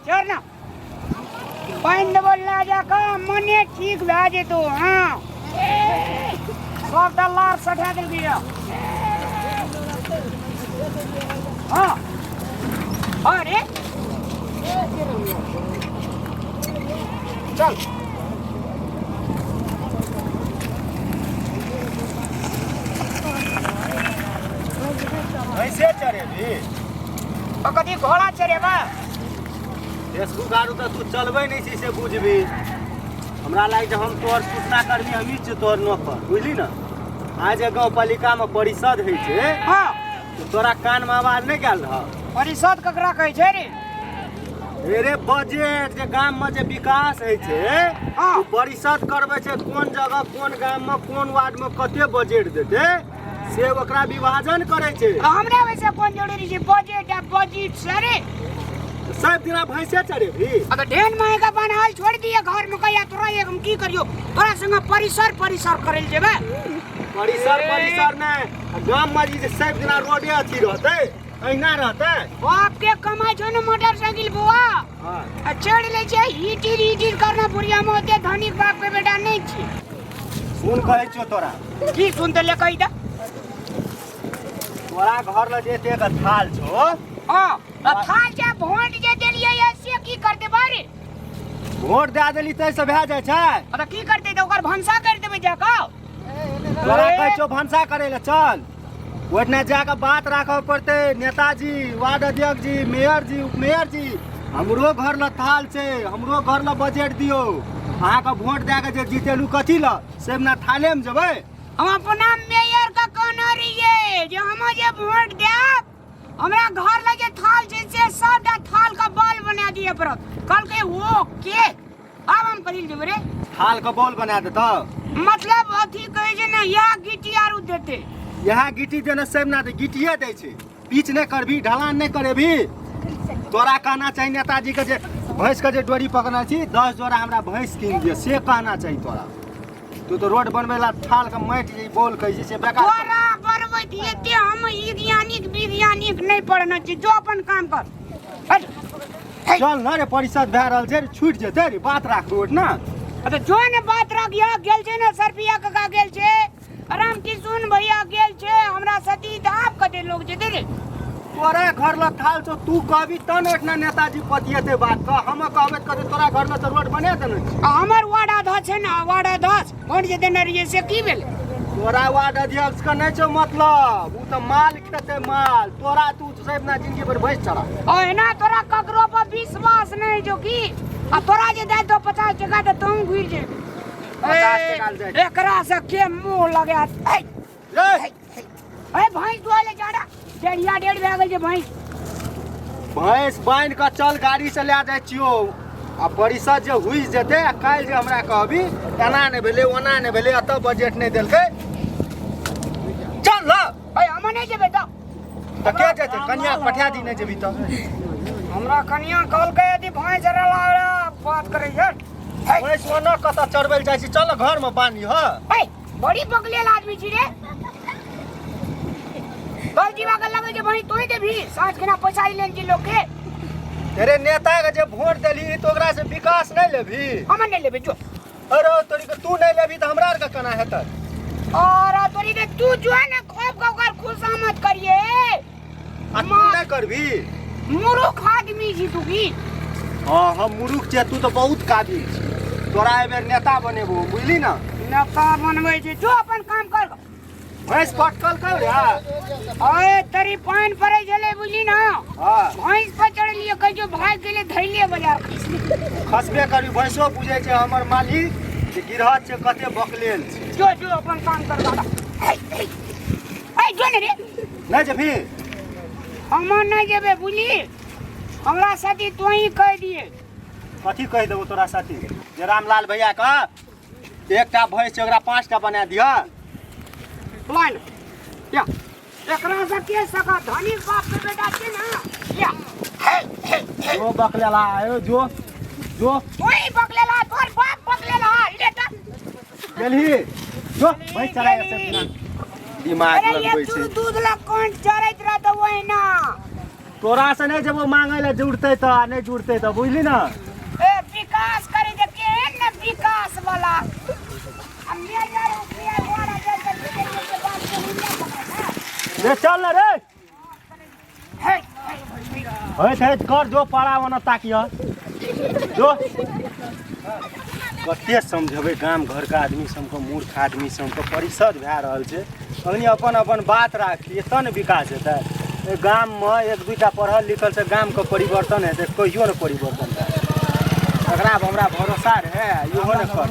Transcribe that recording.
चढ़ ना। पानि देबो लए जा कऽ मने ठीक भए जेतौ। हाँ, सबटा लार सठा देलकै यऽ। हाँ, अरे चल। भैंसे चढ़ेबही? तो कथी घोड़ा चढ़ेबा? फेसबुक आरू तऽ तू चलबै नहि छी से बुझबी। हमरा लागि जे हम तोहर सूचना कर्मी हमही छियै, तोहर नौकर, बुझली ने? आइ जे गाँव पालिकामे परिषद होइ छै, तऽ तोरा कानमे आवाज नहि गेल रहौ? परिषद ककरा कहै छै रे? रे बजेट जे गाममे जे विकास होइ छै, ओ परिषद करबै छै। कोन जगह, कोन गाममे, कोन वार्डमे कते बजेट देतै से ओकरा विभाजन करै छै। हमरा वैसे कोन जरूरी छै बजेट आ बजेट से रे? सब दिना भैंसे चढ़ेबही? आ तऽ ढेन महंगा बनहाल छोड़ दिए घर में कहिया तोरा एक हम की करियो, तोरा संग परिसर परिसर करे लए जेबै। परिसर परिसर नहि, गाम मे जे सब दिना रोडे अथी रहतै, अहिना रहतै। बाप के कमाई छौ ने मोटरसाइकिल बुआ, आ चढ़ लै छै हीटिर हीटिर करना बुढ़िया में। ओते धनिक बाप के बेटा नहीं छी। सुन, कहै छियौ तोरा। की सुन तऽ ले, कहि दे। तोरा घर लग जे एतेक थाल छौ। हाँ, तऽ थाल जे भोट जे देलियै ये से की करतै बारे? भोट दए देली ताहिसँ भए जाइ छै? आ तऽ की करतै? तऽ ओकर भनसा करि देबै जा कऽ। तोरा कहै छियौ भनसा करै लए चल। ओहिठिना जाकऽ बात राखऽ पड़तै, नेताजी, वार्ड अध्यक्ष जी, मेयर जी, उपमेयर जी, हमरो घर लग थाल छै, हमरो घर लग बजट दियौ। अहाँके भोट दए कऽ जे जीतेलू कथी लए से ने थालेमे जेबै? हम अपना मेयर के कहने रहियै जे हम जे भोट देब, हमरा घर लग जे थाल छै से सबटा थाल के बॉल बना दिए पड़त। कहलकै ओके। आब हम कथी लए जेबै रे? थाल के बॉल बना देतौ? मतलब अथी कहै छै ने, इएह गिट्टी आरू देतै। इएह गिट्टी देने सब ना तऽ गिट्टिए दै छै। पीच नहि करबी, ढलान नहि करेबी। तोरा कहना चाही नेताजी के जे भैंस के जे डोरी पकड़ने छी, 10 जोड़ा हमरा भैंस कीन दिअ, से कहना चाही तोरा। तू तऽ रोड बनबै ला थाल के माटि जे बोल कहै छी से बेकार। तोरा बरबैत एते हम वैज्ञानिक विज्ञानिक नहि पढ़ने छी। जो अपन काम कर, हट। चल न रे, परिषद भए रहल छै, छूटि जेतै रे। बात राख रोड ना। अच्छा, जो ने बात राख। यहाँ गेल छै ने सरपिया काका गेल छै, राम किशुन भैया गेल छै, हमरा सती तऽ आब कते लोग जेतै रे? तोरे घर लग थाल छौ, तू कहबी तब ने ओहिठिना नेताजी पतियेतै बात कह। हम कहबै तऽ कहतै तोरा घर लग तऽ रोड बना देने छी। आ हमर वार्ड अध्यक्ष छै ने, वार्ड अध्यक्ष वोट जे देने रहियै से की भेलै? तोरा वार्ड अध्यक्ष के नहि छौ मतलब, ओ तऽ माल खेतै माल। तोरा तू सब ना जिंदगी भर भैंस चढ़ा। ओ एना तोरा ककरो पर विश्वास नहि छौ की? आ तोरा जे दे दो 50 टका तऽ तू घुरि जेबी। 50 टका लए जाइ छी। एकरा से के मुंह लगायत? ए, रे ए, भैंस दुआले ले जाड़ा डेढ़िया डेढ़ भए गेल छै भैंस। भैंस बान्हि कऽ चल, गाड़ी से लए जाइ छियौ। आ परिषद जे हुइस जेतै आ काल्हि जे हमरा कहबी एना नहि भेलै, ओना नहि भेलै, एतऽ बजट नहि देलकै, चल ल। ए, हम नहि जेबै तऽ। तऽ के जेतै? कनिया के पठा दी, नहि जेबी तऽ। हमरा कनिया कहलकै यदि भैंस रला बात करै छै। भैंस ओना कतऽ चढ़बै लए जाइ छी? चल घरमे बान्हि ह। ए, बड़ी बकलेल आदमी छी रे। गलती बागल लगै छै भैंस तोहि देबही। साँझ केना पैसा लेन छी लोक के। तेरे नेता के जे वोट देलही तऽ ओकरा से विकास नहि लेबही? हम नहि लेबै, जो। अरे तोरी के, तू नहि लेबही तऽ हमरा आरके केना हेतै? और तोरी के, तू जो है ना खूब के ओकर खुशामद करिए। आ तू नहि करबी? मूर्ख आदमी छी तू की। हाँ, हम मूर्ख छियै, तू तऽ बहुत काबिल छी। तोरा एहि बेर नेता बनेबो, बुझली ने? नेता बनबै छै। जो अपन काम कर। भैंस पटकल कौ रे? अरे तरी, पानि पड़ै छलै, बुझली ने? भैंस पर चढ़लियै, कहै जो भागि गेलै, धैले बाजार खसलै। खसबे करी, भैंसो बुझै छै हमर मालिक जे गिरहत छै कते बकलेल छै। जो जो, अपन काम कर दादा। हे हे हे, जो ने रे। नहि जेबही? हम नहि जेबै, बुझली? हमरा साथी तू ही कहि दिए। कथी कहि देबो तोरा साथी? जे रामलाल भैया के एकटा भैंस छै, ओकरा 5टा बना दिह। लाइन या एकरा से के सका? धनी बाप के बेटा छै ना या। हे हे हे। जो बकलेला आयो, जो जो। तू ही बकलेला, तोर बाप बकलेला ले त। गेलही? जो भैंस चराय से दिमाग अरे ये लगबै तू छै। दूध ला कोन चरैत रहत ओहिना। तोरा से नहि जेबो मांगे लए जुड़तै तऽ आ नहि जुड़तै तऽ बुझली ने। ए विकास करे जे केहन ने विकास वाला हम मेयर उपमेयर वाला जे के के बात के हुनका पता है। रे चल ने रे। हे होइत होइत कर जो पारा ओना ताकिय जो। कते समझेबै गाम घरके आदमी सबके, मूर्ख आदमी सबके। परिषद भए रहल छै, अखनी अपन अपन बात राखिए तब ने विकास हेतै। एहि गाममे एक दूटा पढ़ल लिखल से गामके परिवर्तन हेतै? कहियो ने परिवर्तन हेतै। एकरा पर हमरा भरोसा रहै, इहो ने कर।